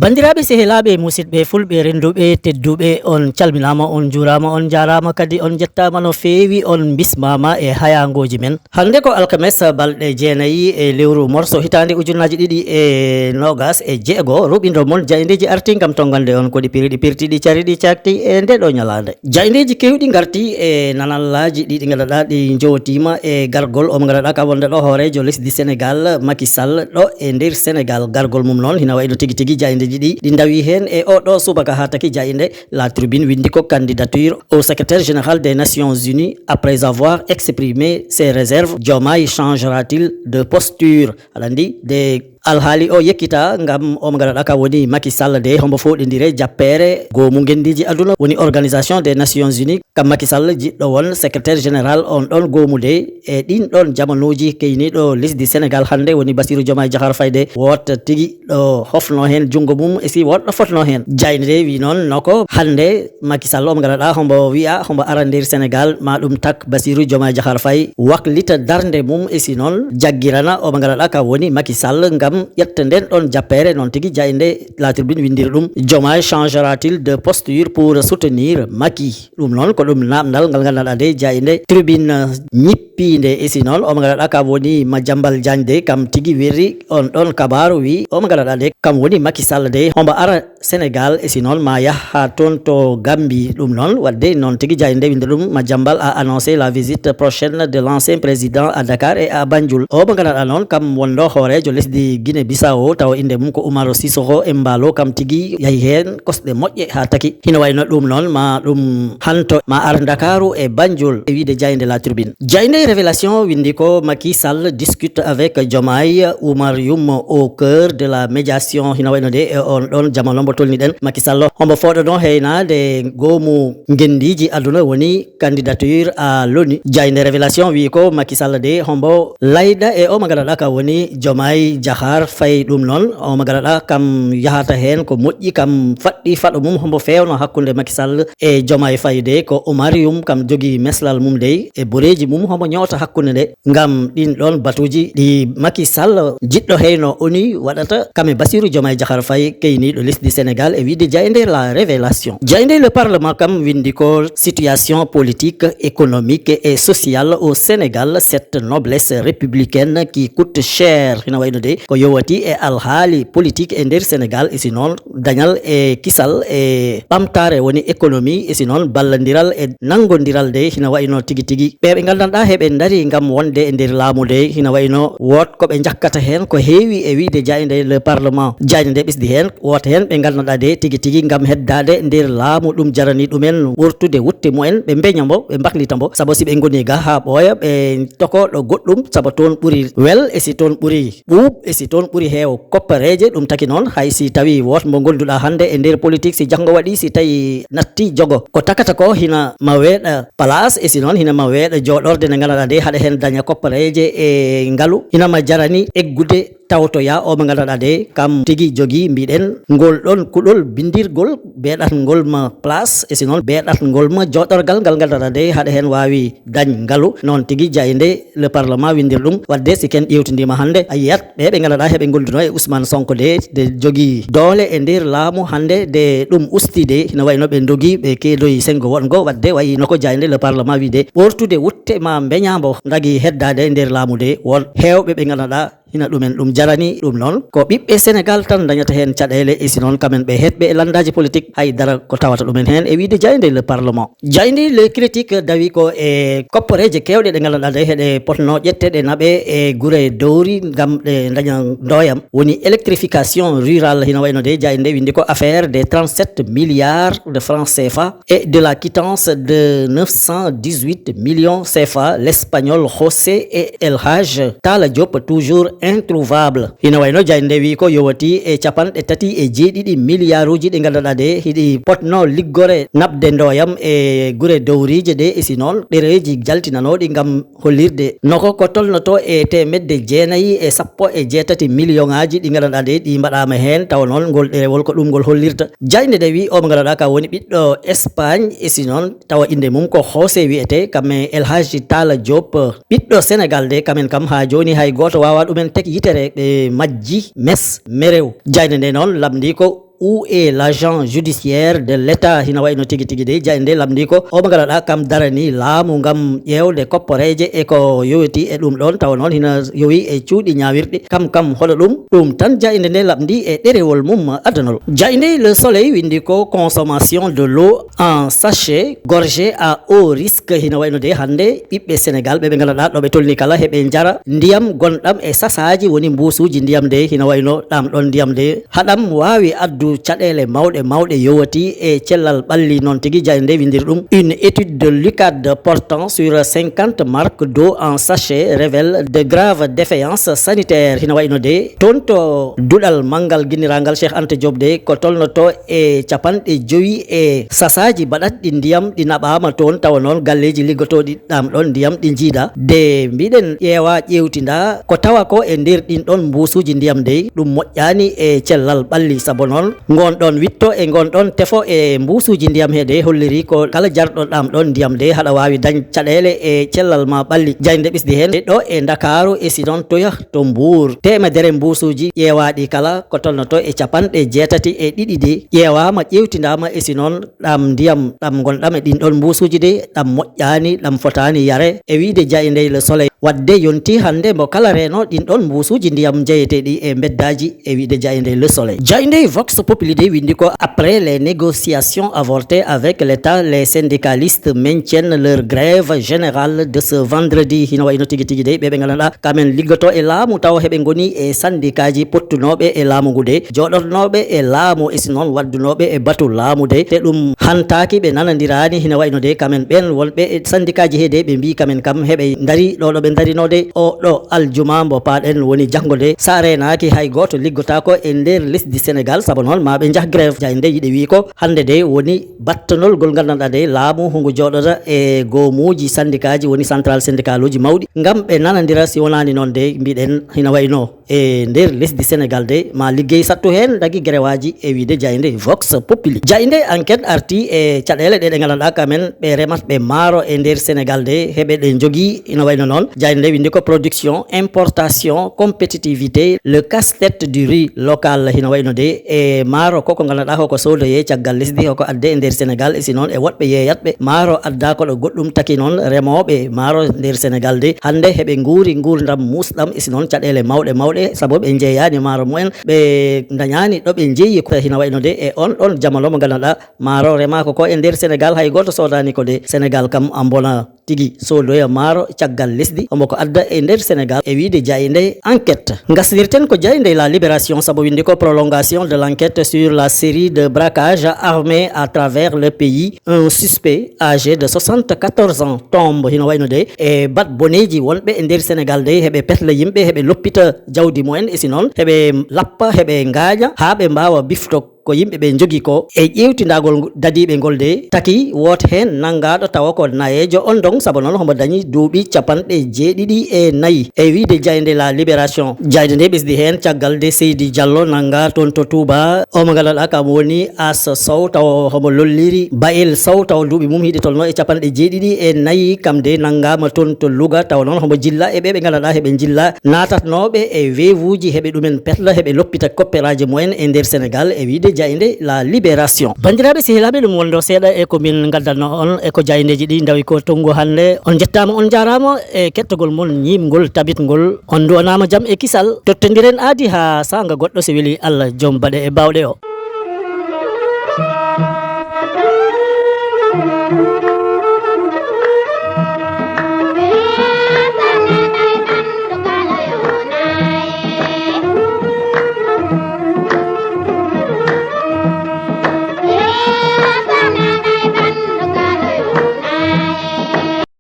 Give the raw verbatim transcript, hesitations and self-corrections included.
Banndiraaɓe, sehilaaɓe, musidɓe fulɓe, rennduɓe, tedduɓe, on calminaama, on njuuraama, on njaaraama, kadi on njettaama no feewi, on mbismaama e hayaangooji men. Hannde ko alkames, balɗe jeenayi e lewru morso, hitaande ujunnaaji ɗiɗi e noogas e jeego, ruɓindo mon jaayndeeji arti ngam tonngande on ko ɗi piri, ɗi pirti, ɗi cari, ɗi caakti e nde ɗo ñalaande. Jaayndeeji keewɗi ngarti e nanallaaji ɗi, ɗi ngannduɗaa ɗi njowotiima e gargol o mo ngannduɗaa ka wonde ɗo hooreejo lesdi Senegaal, Macky Sall, ɗo e nder Senegaal. Gargol mum noon hina wayno tigi tigi jaayndeeji ɗi, ɗi ndawi heen e o ɗo subaka haa taki jaaynde La Tribune winndi ko candidature au secrétaire général des Nations Unies après avoir exprimé ses réserves, Diomaye changera-t-il de posture? Aɗa anndi de alhaali o yekkita ngam o mo ngannduɗaa ka woni Macky Sall de hombo fowɗindire jappeere goomu ngenndiiji aduna woni Organisation des Nations Unies. Kam Macky Sall jiɗɗo won secrétaire général on ɗon goomu de e ɗin ɗon jamanuuji keyniiɗo lesdi Senegaal hannde woni Bassirou Diomaye Diakhar Faye de woota tigi ɗo hofno heen junngo mum e si woɗɗo fotno heen. Jaaynde wi noon no ko hannde Macky Sall omo ngaraɗa hombo wiya hombo ara nder Senegaal ma ɗum tak Bassirou Diomaye Diakhar Faye waklita darnde mum e si noon jaggirana omo ngaraɗa ka woni Macky Sall ngam ƴetta nden ɗon jappeere. Noon tigi jaaynde La Tribune winndiri ɗum: Diomaye changera-t-il de posture pour soutenir Macky? Ɗum noon ko ɗum naamndal ngal nganndanɗaa de jaaynde Tribune ñippiinde. E si noon omo ngaraɗa kam woni Madiambal Diagne de kam tigi werri on ɗon kabaaru wi omo ngaraɗa de kam woni Macky Sall de hombo ara Senegaal, e si noon ma yah haa toon to Gambie. Ɗum noon waɗde noon tigi jaaynde winnde ɗum Madiambal a annoncé la visite prochaine de l'ancien président à Dakar et à Banjul. Omo ngaraɗa noon kam wonɗo hooreejo lesdi Guinée Bissau tawa innde mum ko Umaro Sissoco Embaló kam tigi yahi heen kosɗe moƴƴe haa taki. Hino wayno ɗum noon ma ɗum hanto ma ar Ndakaaru e Banjul e wiide jaaynde La Tribune. Jaaynde Révélation winndi ko Macky Sall discute avec Diomaye, Oumar Youm au cœur de la médiation. Hino wayno de e on ɗon jamano mbo tolniɗen Macky Sall hombo fooɗono heynaade goomu ngenndiiji aduna woni candidature à l'ONU. Jaaynde Révélation wi ko Macky Sall de hombo layda e o mo ngaraɗa ka woni Diomaye Diakhar Faye. Ɗum noon o mo ngaraɗa kam yahata heen ko moƴƴi kam faɗɗi faɗo mum hombo fewno hakkunde Macky Sall e Diomaye Faye de ko Oumar Youm kam jogii meslal mum de e boreeji mum hombo ñoota hakkunde nde ngam ɗin ɗon batuuji ɗi Macky Sall jiɗɗo heyno ONU waɗata kam e Bassirou Diomaye Diakhar Faye keyniiɗo lesdi Senegaal e wiide jaaynde La Révélation. Jaaynde Le Parlement kam winndi ko situation politique, économique et sociale au Sénégal, cette noblesse républicaine qui coûte cher. Hino wayno de ko yowati e alhaali politique e nder Senegaal e si noon dañal e kisal e ɓamtaare woni économie e si noon ballandiral e nanngondiral de hino wayno tigi tigi ɓe ɓe nganndanɗaa heɓe ndari ngam wonde e nder laamu de hino wayno woot ko ɓe njakkata heen ko heewi e wiide jaaynde Le Parlement. Jaaynde nde ɓesdi heen woota heen ɓe nganndanɗaa de tigi tigi ngam heddaade nder laamu ɗum jarani ɗumen ɓurtude wutte mumen ɓe mbeña mbo ɓe mbaklita mbo sabu si ɓe ngoni ga haa ɓooya ɓe toko ɗo goɗɗum sabu toon ɓuri wel e si toon ɓuri ɓuuɓ e si toon ɓuri heew koppareeje. Ɗum taki noon hay si tawi woot mbo ngonnduɗaa hannde e nder politique si janngo waɗi si tawi natti jogo ko takata ko hina ma weeɗa place e si noon hina ma weeɗa jooɗorde nde nganndanɗaa de haɗa heen daña koppareeje e ngalu hina ma jarani eggude tawtoya o mo nganndanɗaa de kam tigi jogii mbiɗen ngol ɗon kuɗol bindirgol beeɗatngol ma place e si noon beeɗatngol ma jooɗorgal ngal nganndanɗaa de haɗa heen waawi dañ ngalu. Noon tigi jaaynde Le Parlement winndiri ɗum waɗde si ken ƴeewtindiima hannde a yiyat ɓe ɓe nganndanɗaa heɓe ngonnduno e Ousmane Sonko de de jogii doole e nder laamu hannde de ɗum usti de hino wayno ɓe ndogi ɓe keedoyi senngo woɗngo waɗde wayi no ko jaaynde Le Parlement wi de ɓortude wutte ma mbeña mbo ndagi heddaade e nder laamu de won heewɓe ɓe nganndanɗaa hina ɗumen ɗum jarani ɗum noon ko ɓiɓɓe Senegaal tan dañata heen caɗeele e si noon kamen ɓe heɗɓe e lanndaaji politique hay dara ko tawata ɗumen heen e wiide jaaynde Le Parlement. Jaaynde Le Critique dawi ko e kopporeeje keewɗe ɗe nganndanɗaa ɗe heɗe potno ƴetteɗe naɓe e gure dowri ngam ɗe daña ndooyam woni électrification rurale hino wayno de jaaynde winndi ko affaire des trente-sept milliards de francs C F A et de la quittance de neuf cent dix-huit millions C F A. L'Espagnol José et El Hadj Talla Diop toujours introuvable. Hino wayno jaaynde nde wi ko yowati e capanɗe tati e jeeɗiɗi miliyaaruuji ɗi ngannduɗaa ɗe hiɗi potno liggore naɓde ndooyam e gure dowriije ɗe e si noon ɗereeji jaltinanooɗi ngam hollirde no ko, ko tolnoto e teemedde jeenayi e sappo e jeetati miliyoŋaaji ɗi ngannduɗaa ɗe ɗi mbaɗaama heen, tawa noon ngol ɗerewol ko ɗum ngol hollirta. Jaaynde nde wi o mo ngannduɗaa ka woni ɓiɗɗo Espagne e si noon tawa innde mum ko José wiyetee, kam e El Hadji Talla Diop, ɓiɗɗo Senegal de, kamen kam haa jooni hay gooto waawaa ɗumen tek yitere, ɓe majji mes merew. Jaaynde nde noon lamndii ko: "Où est l'agent judiciaire de l'État?" Hino wayno tigi tigi de, jaaynde nde lamndii ko o mo ngannduɗaa kam daranii laamu ngam ƴeewde kopporeeje e ko yowiti e ɗum ɗoon, tawa noon hino yowi e cuuɗi ñaawirɗi. Kam kam hoɗo ɗum, ɗum tan jaaynde nde lamndii e ɗerewol mum addanol. Jaaynde Le Soleil winndi ko: "Consommation de l'eau en sachet, gorgée à haut risque." Hino wayno de hannde ɓiɓɓe Senegal ɓe ɓe ngannduɗaa ɗo ɓe tolni kala heɓe njara ndiyam gonɗam e sasaaji woni mbuusuuji ndiyam de, hino wayno ɗam ɗon ndiyam de haɗam waawi addu caɗeele mawɗe mawɗe yowati e cellal ɓalli. Noon tigi jaaynde nde winndiri ɗum: "Une étude de l'UCAD portant sur cinquante marques d'eau en sachet révèle de graves défaillances sanitaires." Hino wayno de toon to duɗal manngal ginniraangal Cheikh Anta Diop de ko tolnoto e capanɗe jowi e sasaaji baɗatɗi ndiyam ɗi naɓaama toon, tawa noon galleeji liggotooɗi ɗam ɗon ndiyam ɗi njiida. De mbiɗen ƴeewa ƴeewtinda ko tawa ko e nder ɗin ɗon mbuusuuji ndiyam dey ɗum moƴƴaani e cellal ɓalli, sabu noon ngon ɗon witto e ngon ɗon tefo e mbuusuuji ndiyam he de holliri ko kala jarɗo ɗam ɗon ndiyam de haɗa waawi dañ caɗeele e cellal ma ɓalli. Jaaynde ɓisdi heen ɗo e Ndakaaru e si noon toya to Mbuur. Teemedere mbuusuuji ƴeewaaɗi kala ko tolnoto e capanɗe jeetati e ɗiɗi de ƴeewaama, ƴeewtindaama e si noon ɗam ndiyam ɗam ngonɗam e ɗin ɗon mbuusuuji de ɗam moƴƴaani, ɗam fotaani yare. E wiide jaaynde Le Soleil, wadde yonti hannde mbo kala reeno ɗin ɗon mbuusuuji ndiyam jeyeteeɗi e mbeddaaji, e wiide jaaynde Le Soleil. Jaaynde Vox Populi de winndi ko: "Après les négociations avortées avec l'État, les syndicalistes maintiennent leur grève générale de ce vendredi." Hino wayno tigi tigi de ɓe ɓe ngannduɗaa kamen liggoto e laamu taw heɓe ngoni e sandikaaji pottunooɓe e laamu ngu de, jooɗotnooɓe e laamu e si noon waddunooɓe e batu laamu de, te ɗum hantaaki ɓe nanandiraani. Hino wayno de kamen ɓen wonɓe e sandikaaji he de ɓe mbii kamen kam heɓe ndari ɗo ɗo ɓe ndarino de o ɗo aljuma mbo paaɗen woni janngo de, sa reenaaki hay gooto liggotaako e nder lesdi Senegal, sabu noon ma ɓe njah grève. Jaaynde yiɗe wii ko hannde de woni battanol ngol nganndanɗaa de laamu hongo jooɗoda e goomuuji sandikaaji woni central syndicale uji mawɗi ngam ɓe nanandira, si wonaani noon de mbiɗen hino wayno e nder lesdi Senegal de ma liggey sattu heen dagi grève aji, e wiide jaaynde Vox Populi. Jaaynde Enquête arti e caɗeele ɗe ɗe nganndanɗaa kamen ɓe remat ɓe maaro e nder Senegal de heɓe ɗe njogii ina wayno noon. Jaaynde nde winndi ko: "Production, importation, compétitivité, le casse-tête du riz local." Hino wayno de e maaro koko nganndanɗaa hoko soodoyee caggal lesdi hoko adde e nder Senegal, e si noon e woɗɓe yeeyatɓe maaro adda koɗo goɗɗum taki noon remooɓe maaro nder Senegal de hannde heɓe nguuri nguurndam muusɗam, e si noon caɗeele mawɗe mawɗe sabu ɓe njeeyaani maaro mumen, ɓe ndañaani ɗo ɓe njeeyi ko hino wayno de e on ɗon jamano mo nganndanɗaa maaro remaako ko e nder Senegal hay gooto soodaani ko de Senegal kam a mbona tigi soodoya maaro caggal lesdi, omo ko adda e nder Senegal e wiide jaaynde Enquête. Ngasdirten ko jaaynde La Libération sabu winndi ko: "Prolongation de l'enquête sur la série de braquages armés à travers le pays, un suspect âgé de soixante-quatorze ans tombe." Hino wayno de e bat boneeji wonɓe e nder Senegal de heɓe petla yimɓe, heɓe loppita jawdi mumen, e si noon heɓe lappa, heɓe ngaaña haa ɓe mbaawa bifto ko yimɓe ɓe njogi ko. E ƴeewtindagol ngu-, dadiiɓe ngol de, taki wooto heen nanngaaɗo tawa ko nayeejo on ndon, sabu noon homo dañi duuɓi capanɗe jeeɗiɗi e nayi. E wiide jaaynde La Libération, jaaynde nde ɓesdi heen caggal de Seydi Diallo nanngaa toon to Touba, omo nganndanɗaa kam woni As Sow, tawa homo lolliri Bayel Sow, tawa duuɓi mum hiɗi tolno e capanɗe jeeɗiɗi e nayi, kam de nanngaama toon to Louga, tawa noon homo jilla e ɓe ɓe nganndanɗaa heɓe njilla naatatnooɓe e weewuuji heɓe ɗumen petla, heɓe loppita kopperaaji mumen e nder Senegal, e wiide jaaynde La Libération. Banndiraaɓe sehilaaɓe, ɗum wonɗo seeɗa e ko min ngaddanno on e ko jaayndeeji ɗi ndawi ko tonngu hannde. On njettaama, on njaaraama e kettagol mon ñiiɓngol, tabitngol. On nduwanaama jam e kisal. Tottondiren aadi haa saanga goɗɗo, so weli Allah, joom baɗe e baawɗe o.